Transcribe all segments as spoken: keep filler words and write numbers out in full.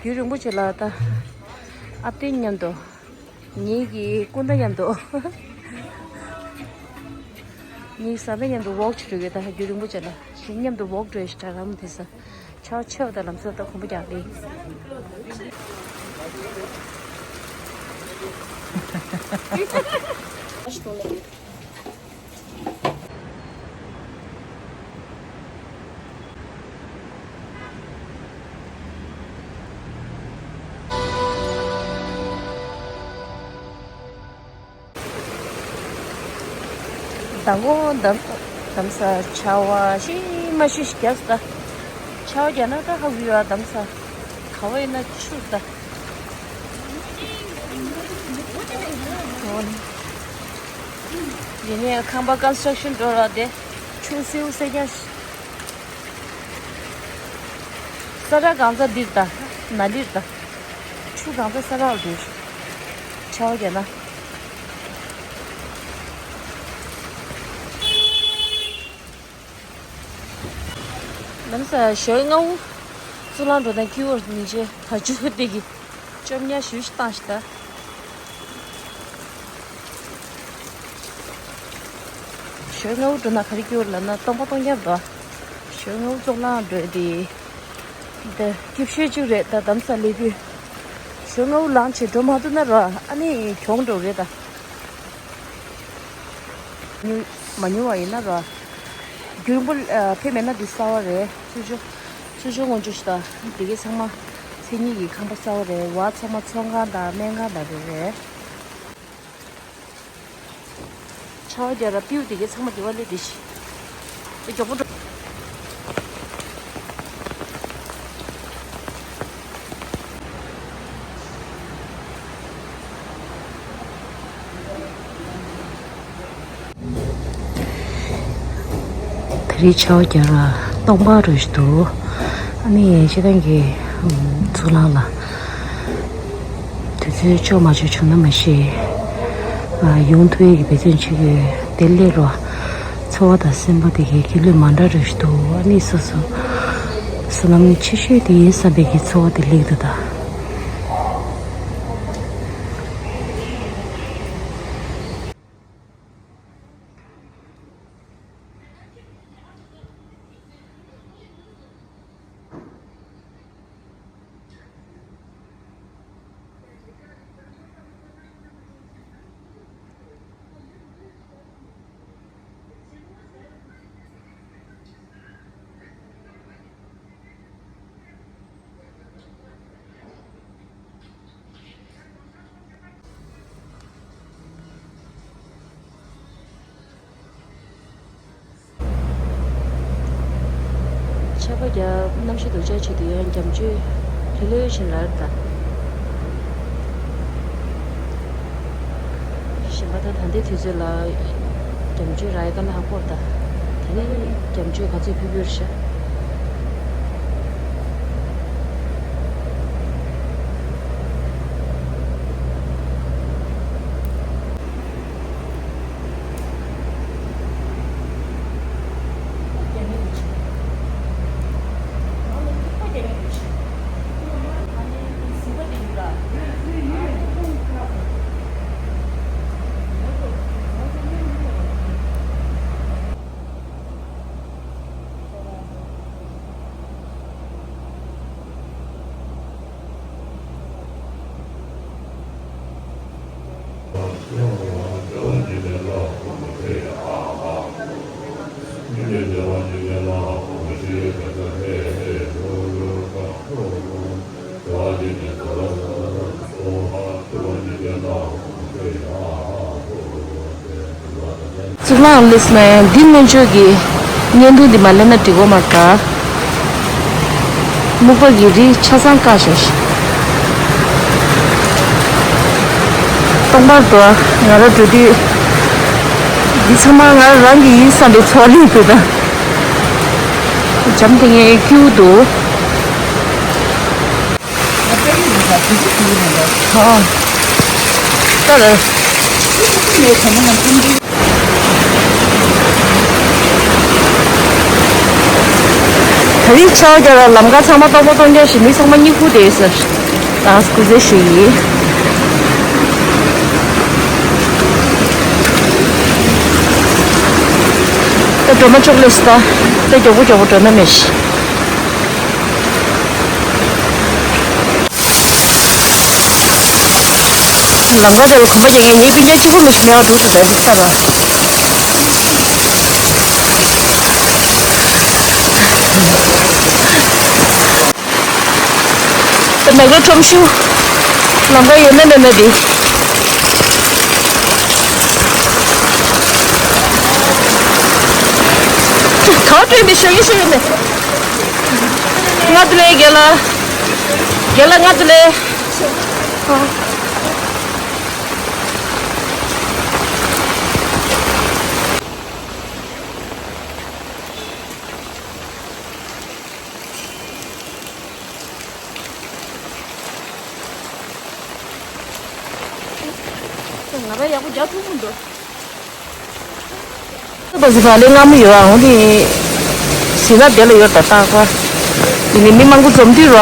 རྒྱུན་རིང་པོ་ཅིག་ལ་ད་ཨ་བསྟན་མཉམ་དུ། ངེད་ཀྱི་སྐུ་ཟླ་མཉམ་དུ། ངེད་བཟའ་ཟླ་མཉམ་དུ་ཝོག་བྱེད་འགྲོ་གི། ད་རྒྱུན་རིང་པོ་ཅིག་ལ་ཞིག་མཉམ་དུ་ཝོག་འགྲོ་ཡ་ཞིག་གྲ་ལམ་དེ་ས་ཆར་པ་ཆེ་བ་དང་ལམ་སང་ད་གོམ་པ་རྒྱག་གི། མདང་དགོང་གདམ་གདམ་ས་ཆར་པ་ཤི་མ་ཤི་ཞིག་རྒྱག་ས། ད་ཆར་པ་རྒྱག་ན་ད་ཧ་གོ་ཡོད་ཨ། གདམ་ས་ག་བ་ཡིན་ན་ཆུ་ད། ཡིན་ནའི་ཁང་པ་ཀོན་སི་ཊྲག་ཤན་འགྲོ་ར་དེ་ཆུ་སེའུ་སེ་རྐྱང་ཞིག་ས་ཁྲ་གང་ཚ་འདིར་ད་ན་ལིར་ད། ཆུ་གང་ཚ་ས་ཁྲ་ལ་འདུག་ཆར་པ་རྒྱག་ན། གདམ་ས་ཞོལ་རྔ་བོ་གཙུག་ལག་འགྲོ་སྟངས་ཀྱི་འོར་ཉིན་བྱེད་ད་ཆུ་དེ་གི་བཅོམ་ཉ་ཞུ་ཞིག་བཏང་ཞིག་ད། ཞོལ་རྔ་བོ་འགྲོ་ན་ག་རེ་སྐྱོར་ལབ་ན་སྟོང་པ་སྟོང་རྐྱང་འགྲོ། ཞོལ་རྔ་བོ་གཙུག་ལག་འགྲོ་དེ། འདི་སྐྱིད་ཤོས་གཅིག་རེད། ད་གདམ་ས་ལས་དུས་ཞོལ་རྔ་བོ་ལངས་བྱས་འགྲོ་མ་ཐུབ་ན་ར་ཨ་ནི་གྱོང་འགྲོ་རེད་ད། ཉུ་མ་ཉུ་བ་ཡིན་ན་ར། རྒྱུན་པོ་ཕེབས་མེད་ན་འདི་གསར་པ་རེད། ཚུར་ཕྱོགས་ཚུར་ཕྱོགས་སྔོན་ཕྱོགས་ཤིག་ད་འདི་གའི་ཚང་མ་མཚན་ཉིད་ཀྱི་ཁང་པ་གསར་པ་རེད། བ་ཚང་མ་ཚོང་ཁང་དང་སྨན་ཁང་དང་རེད་རེད། ཆར་པ་རྒྱག་ར་པིའུ་དེ་གའི་ཚང་མ་དེ་བ་སླེབས་དེ་ཤི། དེ་མགྱོགས་པོ་འགྲོ། དེ་རིང་ཆར་པ་རྒྱག་ར་སྟོང་པ་རུ་ཞིག་འདུག་ཨ་ནི་སྤྱིར་བཏང་གི་གཙུག་ལག་ལ། དུས་ཚོད་ལྕོགས་མ་ལྕོགས་བྱུང་ན་མ་ཤེས། ཡོང་ཐུབ་ཡས་ཀྱི་འབད་བརྩོན་བྱེད་ཀྱི་ཡོད། དེ་སླེབས་རོགས། ཚོར་བ་དང་སེམས་པ་དེ་གའི་ཁྱད་ལུས་མ་འདྲ་རུ་ཞིག་འདུག་ཨ་ནི་སོ་སོ་བསོད་ནམས་ཆེ་ཤོས་དེ་ཡིན་བསམ་པའི་གི་ཚོར་བ་དེ་སླེབས་འདུག་ད། ཆར་པ་རྒྱབ་གནམ་གཤིས་སྡུག་ཅག་བྱེད་དུས་ཡང་རྒྱབ་ཆུ་ལྷོད་ལྷོད་བཞིན་ལ་རེད་ད། གཞན་པ་ད་ད་ལྟའི་དུས་ཚོད་ལ་རྒྱབ་ཆུ་རག་ཡ་དཀའ་ལས་ཁག་པོ་རེད་ད། ད་རེས་རྒྱབ་ཆུ་ག་ཚོད་ཕུལ་ཕུལ་རེད་ཤག་གཙུག་ལག་སླེབས་སོང་ན་ཡང་འདི་སྔོན་ཆད་ཀྱི་བརྙན་ཐུང་འདི་མ་སླེབས་ན་འགྲིག་གོ་མ་རེད་ད། སྨུག་པ་གི་རི་ཆ་ཚང་བཀག་བཞག་ཤག་སྟོང་པར་འགྲོ། ང་རང་འགྲོ་དུས་འདི་ཚང་མ་ང་རང་གི་ཡིན་བསམ་པའི་ཚོར་སླེབས་འདུག་ད། འཇམ་དེ་ངས་སྐྱིད་པོ་འདུག་ཨ། ད་ལ། ད་ ད་རེས་ཆར་པ་རྒྱག་ལ་ལམ་ཁ་ཚང་མ་སྟོང་པ་སྟོང་རྐྱང་བྱས། མི་ཚང་མ་གཉིད་ཁུག་བསྡད་ཡོད་ཟེར། ད་སྐུ་ཚེ་ཞུ་ཡིན། ད་སྒྲོལ་མ་ཅོག་ལེ་སི་ད། ད་མགྱོགས་པོ་མགྱོགས་པོ་སྒྲོལ་མ་མེད་ཤི། ལམ་ཁ་དེར་གོམ་པ་རྒྱག་མཁན་ངའི་སྤུན་ཀྱག་གཅིག་པོ་མི་ཤི་མེད་པ་འདུག་ཟེར་ནས་འདུག་ས་ར། ད་མེག་ལོ་ཁྲོམ་ཤུ། ལམ་ཁ་ཡོད་ན་མེད་ན་འདི། ག་བ་སྤྲོད་འདི་ཤོད་ཀྱི་ཤོད་ཀྱི་མེད། ང་དུ་ལས་རྒན་ལགས། རྒན་ལགས་ང་དུ་ལས། ང་རང་ཡག་པོ་རྒྱག་ཐུབ་ཀྱི་འདུག་ད་ཟི་བ་ལེ་སྔ་མོ་ཡོད་ཨ། འོ་དེ་ཟི་ན་དེ་ལ་ཡོད་ད་ལྟ་ཁ། དེ་ནི་མི་མང་པོ་འཛོམས་དུས་ར་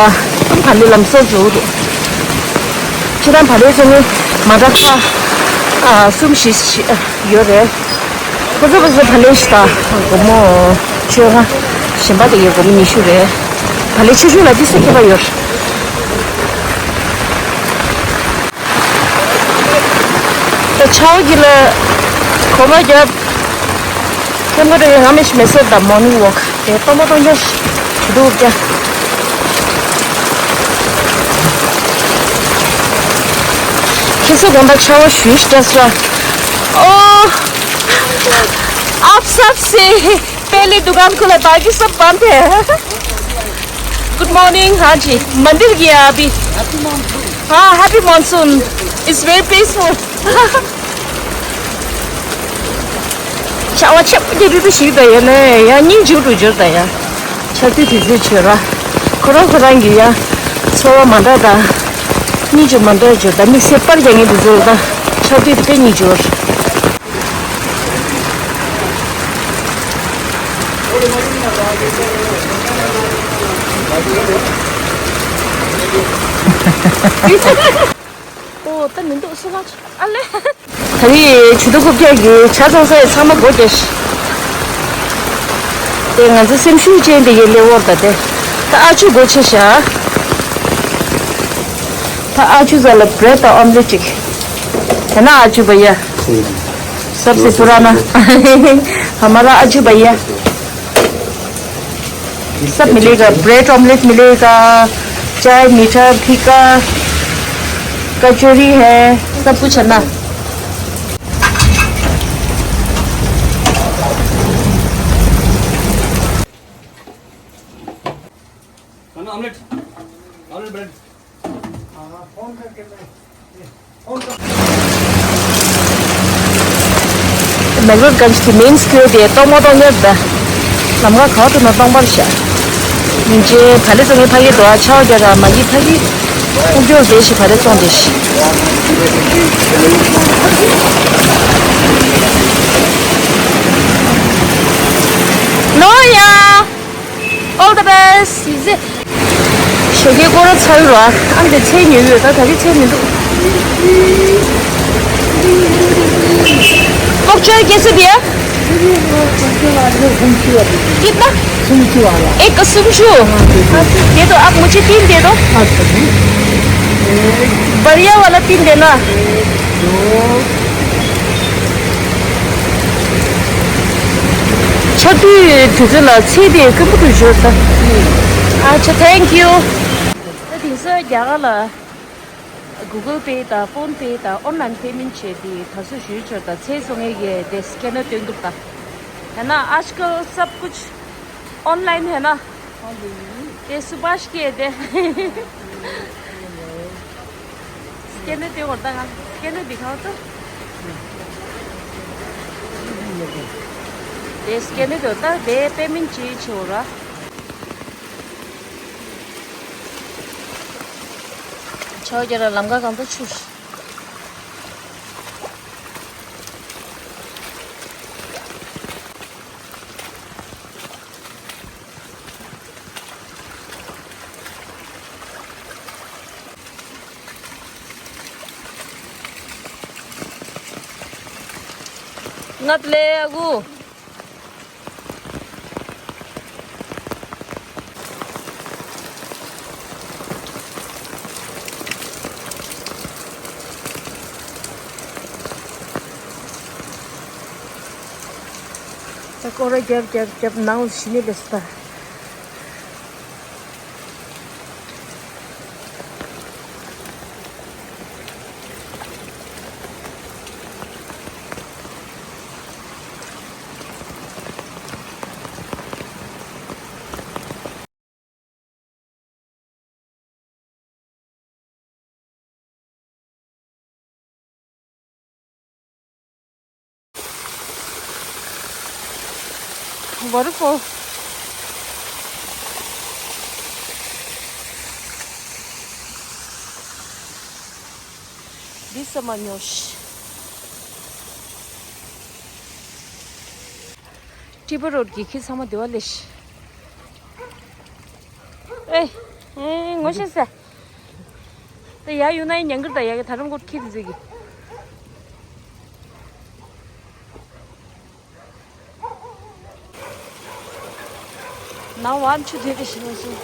བ་ལེ་ལམ་སོགས་འགྲོ་རུ། ཁྱེད་རང་བ་ལེ་ཚོ་ནི་མ་འདྲ་ཁ་ཨ་གསུམ་བཞི་ཡོད་རེད། ཁོ་ཚོ་ཁོ་ཚོ་བ་ལེ་ཞིག་དང་སྒོར་མོ་བཅོ་ལྔ། གཞན་པ་དེ་གའི་སྒོར་མོ་ཉི་ཤུ་རེད། བ་ལེ་ཆེ་ཆུང་ལ་ཅི་སེ་ཁྱད་པར་ཡོད། ད་ཆའོ་གི་ལ་གོམ་པ་རྒྱབ། ཐེམ་ག་རེ་ང་མི་ཤི་མེ་སེར་དང་མོར་ནིང་ཝོག་དེ་སྟོང་པ་སྟོང་རྐྱང་ཞིག་འདུག་ཀྱང་། ཁྱེད་ཚོ་དགོངས་དག་ཆར་པ་ཞུས་ཀྱང་སོ། ཨོ། आप सबसे पहले दुकान खुला, बाकी सब बंद है। Good morning. हाँ जी, मंदिर गया अभी। हाँ, happy monsoon. It's very peaceful। ཆར་པ་ཆེན་པོ་ཅིག་རུ་རུ་ཞིག་ད་ཡ་ལེ་ཡ་སྙིང་རྗེ་རུ་འབྱོར་ད་ཡ། ཆར་དུས་དུས་ཚོད་བྱོས་ར། ཁོ་རང་ཁོ་རང་གི་ཡ། ཚོར་བ་མ་འདྲ་ད། སྙིང་རྗེ་མ་འདྲ་འབྱོར་ད། དམིགས་བསལ་པར་རྒྱག་མཁན་དེ་ཚོ་ལ་ད། ཆར་དུས་དེ་དཔེ་སྙིང་རྗེ་བོར། ཨོ་ད་མི་འདུག་སུ་ལ་ཨ་ལེ། ད་རེས་ཆུ་ཐོག་རྐུབ་བཀྱག་གི་ཇ་བཙོང་ས་ཡི་ཚང་མ་སྒོ་རྒྱག་ཤི། དེ་ང་ཚོ་སེམས་ཤུགས་ཅན་དེ་ཡི་ལེ་བོར་ད་དེ། ད་ཨ་ཆུ་སྒོ་ཕྱེ་ཤག་ད་ཨ་ཆུ་ཟ་ལ་བྲེད་དང་ཨོམ་ལེ་ཅིག་དེ་ན་ཨ་ཆུ་བ་ཡ། སབ་སི་པུ་ར་ན། ཧ་མ་ར་ཨ་ཆུ་བ་ཡ། सब मिलेगा, ब्रेड ऑमलेट मिलेगा, चाय, मीठा, फीका, कचौरी है, सब कुछ है ना। खाना ऑमलेट, ऑमलेट ब्रेड। हाँ, फोन करके मैं, फोन कर। མེག་ལོར་གན་གྱི་མེན་སྐྱོད་དེ་སྟོང་མ་སྟོང་ཉར་ད། ལམ་ཁ་ག་ཐུག་ན་སྟོང་པར་བཞག་ཉིན་ཅན་བ་ལེ་ཚོ་ངའི་ཕ་གི་དོ་ཨ་ཆའོ་རྒྱ་ར་མ་གི་ཕ་གི་ཨུ་ཅོར་དེ་ཞིག་བ་ལེ་ཚོང་དེ་ཞིག་ནོ་ཡ། All the best. ཞོགས་ཀའི་སྐོར་ར་ཚར་རོ། ཨ་འདི་ཚེ་ཉོས་ཡོད། ད་ད་རེས་ཚེ་མི་འདུག་ཕོག་ཅོལ་कैसे दिया? कितना? एक सुमचू। दे दो, आप मुझे तीन दे दो। बढ़िया वाला तीन देना। ཆར་དུས་དུས་ཚོད་ལ་ཚེ་དེ་དཀོན་པོ་དུ་འབྱོར་ད། ཨ་ཆ། Thank you. ད་དེང་སང་རྒྱ་གར་ལ་Google Pay དང་PhonePe དང་online payment བྱས་ཏེ་ད་གཟོད་ཞུ་ཆོག་ད། ཚེ་སོང་ངེ་གི་དེ་སི་ཀེ་ནར་སྟོན་ཐུབ་ད། है ना, आजकल सब कुछ online है ना। དེ་སུ་བ་ཤི་ཀེ་དེ། སི་ཀེ་ནར་དེ་འོར་ད་ང་སི་ཀེ་ནར་དེ་ཁང་ཏོ། དེ་སི་ཀེ་ནར་དེ་འོར་ད་དེ་པེ་མེན་ཊི་བྱེད་ཆོག་ར། ཆའོ་རྒྱ་ར། ལམ་ཁ་གང་ཚ་ཆུ། ང་ལས་ཨ་ཁུ། ད་སྐོར་ར་རྒྱབ་རྒྱབ་རྒྱབ་ནང་ལ་ཕྱིན་ནས་སླེབས་སོང་ད། Waterfall. འདི་ས་མ་ཉོ་ཤི། ཊི་པ་རོཌ་གི་ཁྱི་ཚང་མ་དེ་བ་ལས་ཤི། ཨེ། ཨེ། ངོ་ཤེས་ས། ད་ཡ་ཡུ་ན་ཡི་ཉང་གིར་ད་ཡ་གི་ད་རུང་ཀོར་ཁྱི་དེ་ཟིག་གི། ནང་བ་ཆུ་དེ་གི་ཞིག་ངོ་ཤེས།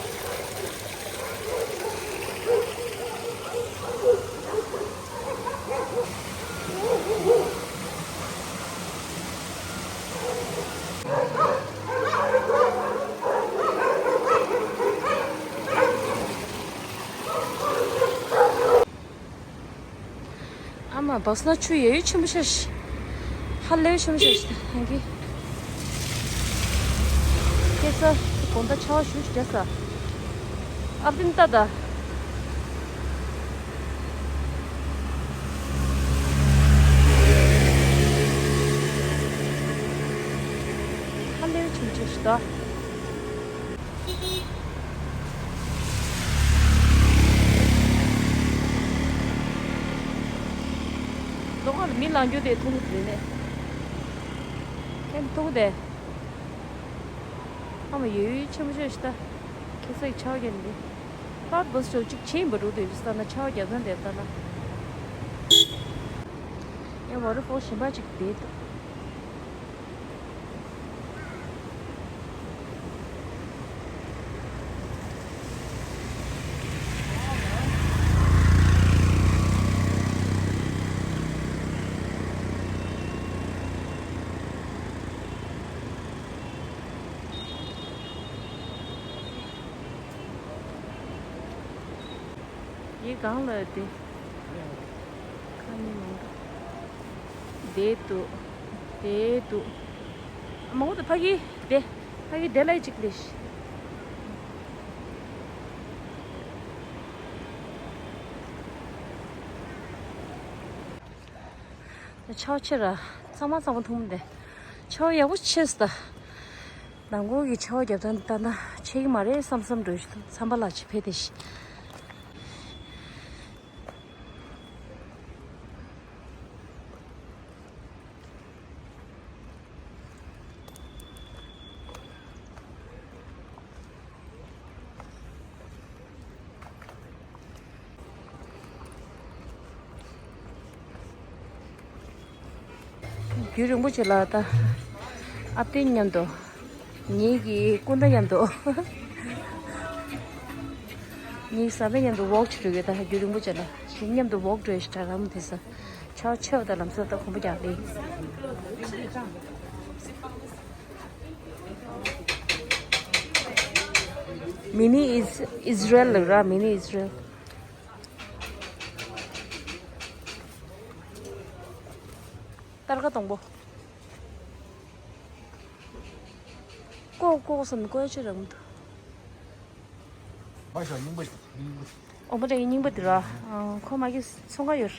ཨ་མ་བག་སྣ་ཆུ་ཡ་ཡུ་ཆེན་པོ་ཤ་ཤི། ཧ་ལས་ཆེན་པོ་ཤ་ཤི་ད་ཧང་གི། ཁྱེད་ཚོ་དགོང་དག་ཆར་པ་ཞུ་ཞུ་རྒྱག་ས། ཨ་བིན་ཏ་ད། ཧ་ལས་ཆུང་ཆུང་ཞིག་ཏོ། ལོ་ཁར་མི་ལང་རྒྱུ་དེ་མཐོང་གི་རེད་ནས། ཁྱེད་མཐོང་དེ། ཨ་མ་ཡོད་ཡོད་ཆེན་པོ་ཆེ་ཞིག་ལྟ། ཁེ་སའི་ཆའོ་རྒྱབ་ནས། ལྷག་པར་ཞོག་ཅིག་ཆེན་པོ་རུ་དེ་ལྟ་ན་ཆའོ་རྒྱབ་ན་དེ་ལྟ་ན། ཡང་ཝ་ཊར་ཕོལ་གཞན་པ་ཅིག་བསྡད་འདུག་ཡི་གང་ལ་དེ། ཁ་ཉིན་མང་པོ། བསྡད་འདུག་བསྡད་འདུག་མང་པོ་དེ་ཕ་གི་བསྡད། ཕ་གི་བསྡད་ལ་ཡི་གཅིག་ལས། ཆའོ་ཆེ་ར། ཚང་མ་ཚང་མ་མཐོང་མི་འདུག་ཆའོ་ཡག་པོ་ཆེ་སོང་ད། ནང་སྒོ་གི་ཆའོ་རྒྱབ་སྟངས་ལྟ་ན་ཆེ་གི་མ་རེད་བསམ་བསམ་འགྲོ་ཞིག་འདུག་མཚམས་པ་ལ་ཆེ་ཕེ་དེ་ཤི། རྒྱུན་རིང་པོ་ཅིག་ལ་ད་ཨ་བསྟན་མཉམ་དུ། ངེད་ཀྱི་སྐུ་ཟླ་མཉམ་དུ། ངེད་ཟམ་པའི་མཉམ་དུ་ཝོག་བྱེད་འགྲོ་གི་ད་རྒྱུན་རིང་པོ་ཅིག་ལ་ཞིག་མཉམ་དུ་ཝོག་འགྲོ་ཞིག་གྲྭ་ལམ་དེ་ས། ཆའོ་ཆེ་བ་དང་ལམ་སང་ད་གོམ་པ་རྒྱག་གི། མི་ནི་ཨིས་ཨིས་རལ་ལ་ར་མི་ནི་ཨིས་རལ། སྟར་ཁ་དང་པོ། ཀོ་ཀོ་སམ་ཀོ་ཡ་ཆེ་རང་མི་འདུག་མ་ཤོག་རྙིང་པ་ཞིག་རྙིང་པ་ཞིག་ཨོ་མ་དྲ་གི་རྙིང་པ་འདི་ར། ཁོ་མ་གི་ཚོང་ཁ་ཡོད།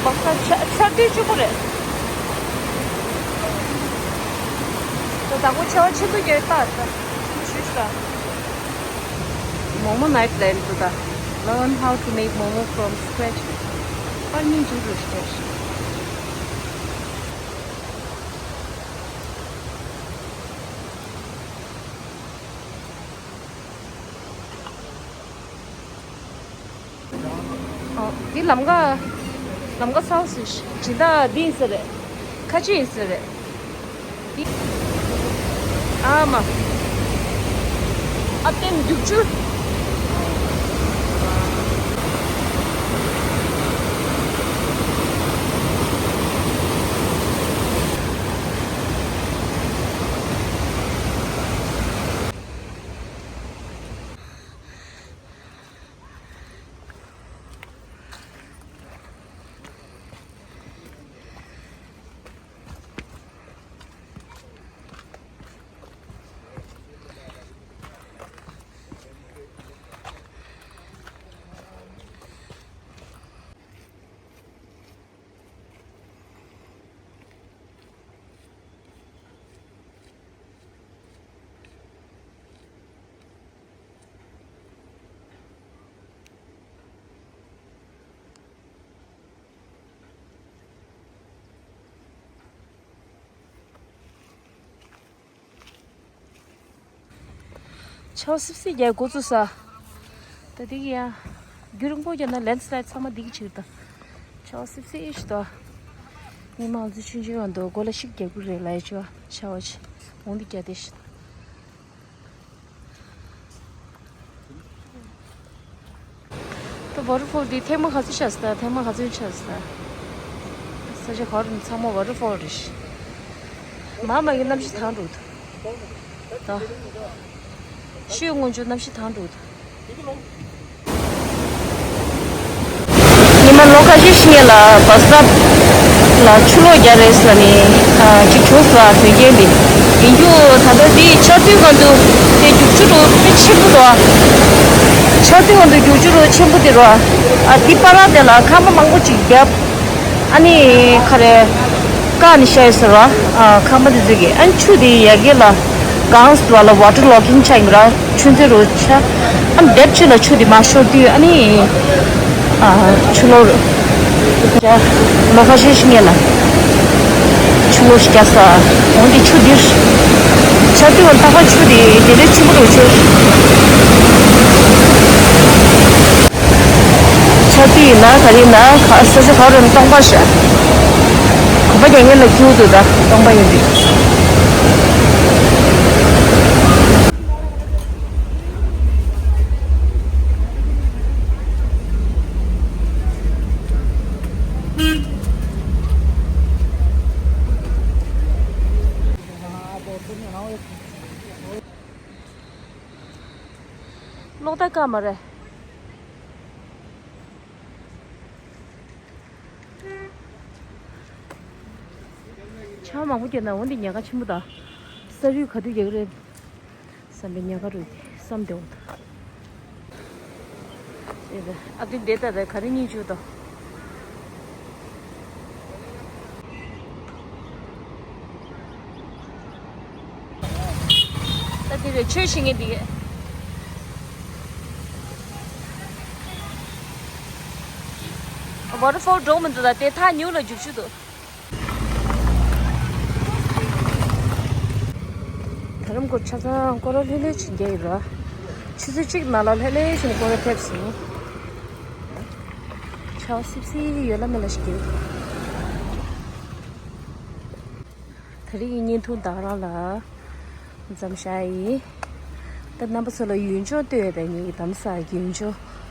བག་ས་ཆ་ཆ་དུས་གཅིག་པོ་རེད། ད་དང་པོ་ཆེ་བ་ཆེ་འདུག་རྒྱལ་རྟགས་ད་ཞུས་ཤིག་ད། Momo Night Land དུ་ད། Learn how to make momo from scratch. པར་ཉིན་བཅུ་རུ་ཤེས། འདི་ལམ་ཀ་ལམ་ཀ་ཚ་བོ་ཟེར་ཞིག་ཇི་ལྟ་འདི་ཡིན་ས་རེད། ཁ་ཆེ་ཡིན་ས་རེད། འདི་ཨ་མ། ཨ་ཏེམ་རྒྱུག་ཆུ། ཆར་པ་སིབ་སིབ་རྒྱག་འགོ་བཙུགས་ས། ད་འདི་གི་ཡང་རྒྱུན་རིང་པོ་རྒྱག་ན་ལེན་སི་ལའེད་ཚང་མ་འདི་གི་ཕྱིར་ད། ཆར་པ་སིབ་སིབ་ཞིག་ད། ཉི་མ་ང་ཚོ་ཆུང་ཆུང་ཡོང་དུས་མགོ་ལ་ཤིག་རྒྱག་གི་རེད་ལབ་ཡ་ཆོ་ཆར་པ་ཆེ་འོང་འདི་རྒྱག་དེ་ཤི། ད་ཝ་ཊར་ཕོལ་འདི་ཐེངས་མ་ག་ཚོད་ཆགས་སོང་ད། ཐེངས་མ་ག་ཚོད་ཆགས་སོང་ད། ས་ཆ་ག་རེ་ཚང་མ་ཝ་ཊར་ཕོལ་རེད་ཤི། མ་མ་གི་གནམ་གཤིས་དྭངས་འགྲོ་འདུག་ད། ཤོད་སྔོན་ཆོ་གནམ་གཤིས་དྭངས་འགྲོ་འདུག་ཉི་མ་ལོ་ཁ་ཤས་ཤིག་ལ་བ་སྟོབ་ལ་ཆུ་ལོག་རྒྱག་རེད་ཟེར་ནས་ཅིག་བྱུང་སོང་། དོན་རྐྱེན་འདི་ཡིན་རྒྱུ་ད་ལྟ་འདི་ཆར་དུས་སྒང་དུ་དེ་རྒྱུག་ཆུ་རུ་དཔེ་ཆེན་པོ་རོ། ཆར་དུས་སྒང་དུ་རྒྱུག་ཆུ་རུ་ཆེན་པོ་དེ་རོ། ཨ་འདི་པ་ར་དེ་ལ་ཁང་པ་མང་པོ་ཅིག་བརྒྱབ། ཨ་ནི་ཁ་རེ་བཀག་ནས་བཞག་ཡོད་ཟེར་བ། ཨ་ཁང་པ་དེ་ཚོ་གི་ཨ་ནི་ཆུ་དེ་ཡ་གི་ལ་གངས་སུ་བ་ལ་ཝ་ཊར་ལོག་ཀིང་ཆགས་ཡིན་ར། ཆུ་མཛོད་རུ་ཆ། ཨ་ནི་དེབ་ཆུ་ལ་ཆུ་དེ་མ་ཤོར་དུས་ཨ་ནི་ཨ་ཆུ་ལོག་རུ་ལོ་ཁ་ཤས་ཤིག་ངེས་ལ་ཆུ་ལོག་ཤི་རྒྱག་ས། འོན་ཏེ་ཆུ་འདིར་ཆ་དུས་ཨ་ནི་ཏག་པ་ཆུ་དེ་དེ་འདྲའི་ཆེན་པོ་རུ་ཆུ། ཆ་དུས་ཡིན་ན་ག་རེ་ཡིན་ན་ག་ས་ཆ་ག་རུ་ཡིན་སྟོང་པ་ཤ། གོམ་པ་རྒྱག་མཁན་ལ་སྐྱིད་པོ་འདུག་ད་སྟོང་པ་ཡིན་དུས། གློག་ད་ཀ་མ་རེད། ཆང་མང་པོ་སྐྱེས་ན་འོན་ཏེ་ཉལ་ཁ་ཆེན་པོ་དང་། ས་རུད་ག་དུས་རྒྱག་གི་རེད། བསམ་པའི་ཉལ་ཁ་རུད་དེ་བསམ་བདེ་འོང་ད། ཨ་དེ་འདེད་ད་རེད་ག་རེ་གཉིས་བཅུ་དང་། ད་དེ་རེད་ཆོས་བྱེད་མཁན་དེ་གས། ཝ་ཊར་ཕོལ་འགྲོ་མི་འདུག་ད་དེ་ཐག་ཉུང་ལ་རྒྱུག་ཆུ་འདུག་ད་རུང་སྐོར་ཆ་ཚང་སྐོར་ར་ལྷོད་ལྷོད་ཅིག་རྒྱག་ཡོད་ར། ཆུ་ཚོད་གཅིག་ནང་ལ་ལྷོད་ལྷོད་ཞིག་སྐོར་ར་ཕེབས་སོང་། ཆར་པ་སིབ་སིབ་ཡོད་ལ་མེད་ལ་ཞིག་རྒྱག་ད་རེས་ཀྱི་བརྙན་ཐུང་ད་ག་རང་ལ་མཚམས་བཞག་ཡིན། ད་རྣམ་པ་ཚོ་ལ་ཡུལ་ལྗོངས་སྟོན་ཡོད་པའི་ངེད་ཀྱི་དྷ་རམ་ས་ལའི་ཡུལ་ལྗོངས།